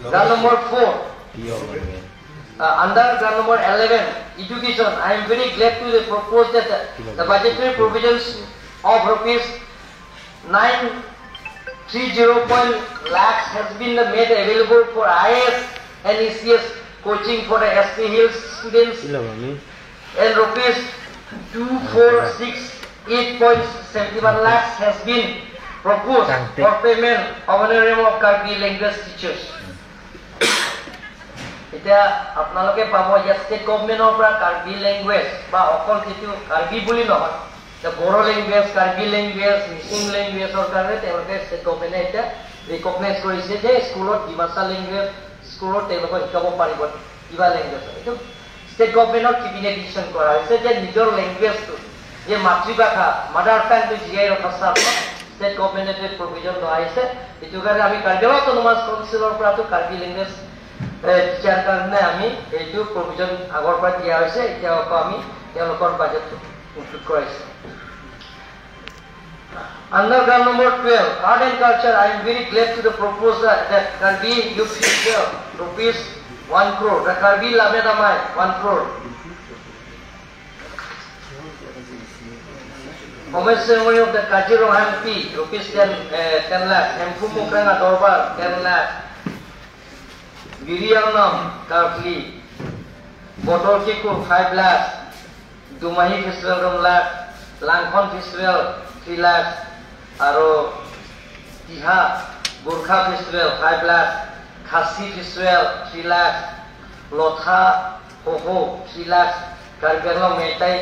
Grant number 4, under grant number 11, education, I am very glad to propose that the budgetary provisions of rupees 930 lakhs has been made available for IAS and ECS coaching for the ST Hills students and rupees 2468.71 lakhs has been proposed for payment of honorarium of Karbi language teachers. এতিয়া আপোনালোকে পাব ইয়াত state গভমেণ্টৰ পৰা Karbi language বা অকল সেইটো কাৰ্বি বুলি নহয়, বড়ো লেংগুৱেজ, কাৰ্বি লেংগুৱেজ, মিচিং লেংগুৱেজৰ কাৰণে তেওঁলোকে ষ্টেট গভমেণ্টে এতিয়া ৰিকগনাইজ কৰিছে যে স্কুলত ডিমাচা লেংগুৱেজ স্কুলত তেওঁলোকক শিকাব পাৰিব কিবা লেংগুৱেজ। এইটো ষ্টেট গভমেণ্টৰ কেবিনেট ডিচিশ্যন কৰা হৈছে যে নিজৰ লেংগুৱেজটো যে মাতৃভাষা মাদাৰ টাংটো জীয়াই ৰখাৰ স্বাৰ্থত ষ্টেট গভমেণ্টে প্ৰভিজন লোৱা হৈছে। সেইটো কাৰণে আমি কাৰ্বি অট'নমাছ কাউন্সিলৰ পৰাতো কাৰ্বি লেংগুৱেজ টিচাৰ কাৰণে আমি এইটো প্ৰভিজন আগৰ পৰা দিয়া হৈছে। এতিয়া আকৌ আমি তেওঁলোকৰ বাজেটটো ইনক্লুড কৰাইছোঁ। Under grant number 12, Art and Culture, I am very glad to the propose that Karbi Youth Future, rupees 1 crore, the Karbi Lame Damai, 1 crore. Homage ceremony of the Kaziranga MP, rupees 10 lakhs, Hempu Mukranga Dorbar, 10 lakhs. Biriyanam, Karkli, Botor Kikur, 5 lakhs, Dumahi Festival, 1 lakh, Langkhon Festival, 3 lakhs, আৰু Tiha Gorkha Festival, 5 lakhs, Khasi Festival, 3 lakhs, Lotha Hoho, 3 lakhs, Karbi Anglong Meitei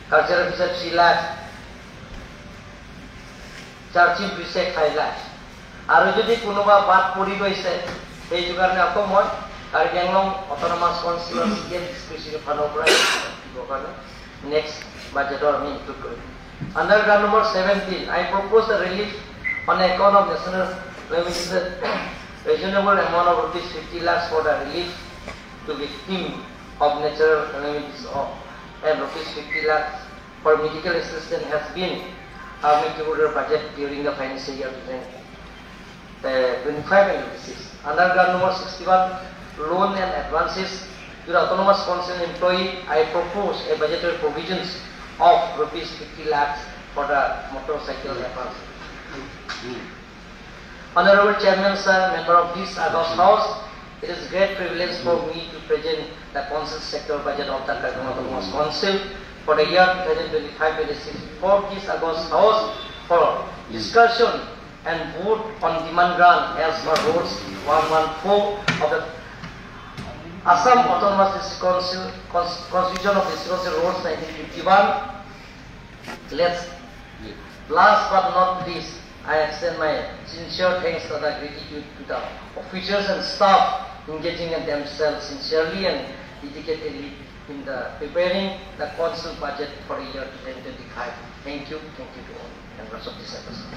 Cultural Festival, 3 lakhs, Charchim Pisek, 5 lakhs. আৰু যদি কোনোবা বাদ পৰি গৈছে সেইটো কাৰণে আকৌ মই কাৰ্বি আংলং অট'নমাছ কাউন্সিলৰ চি এম ডিছক্ৰিশ্যনেৰী ফাণ্ডৰ পৰা দিবৰ কাৰণে নেক্সট বাজেটৰ আমি ইনক্লুড কৰিম। Under grant number 17, I propose a relief on account of national calamities reasonable amount of rupees 50 lakhs for the relief to victim of natural calamities of and rupees 50 lakhs for medical assistance has been our budget during the financial year 2025 and 26. Under grant number 61, loan and advances to the autonomous council employee, I propose a budgetary provisions of rupees 50 lakhs for the motorcycle advance. Honorable Chairman Sir, member of this august house, it is great privilege for me to present the council sector budget of the Karbi Autonomous Council for the year 2025-26 for this august house for discussion and vote on demand grant as per rules 114 of the Assam Autonomous District Council, Constitution of District Council Rules 1951. Last but not least, I extend my sincere thanks and gratitude to the officers and staff engaging in themselves sincerely and dedicatedly in the preparing the council budget for the year 2025. Thank you to all members of this episode.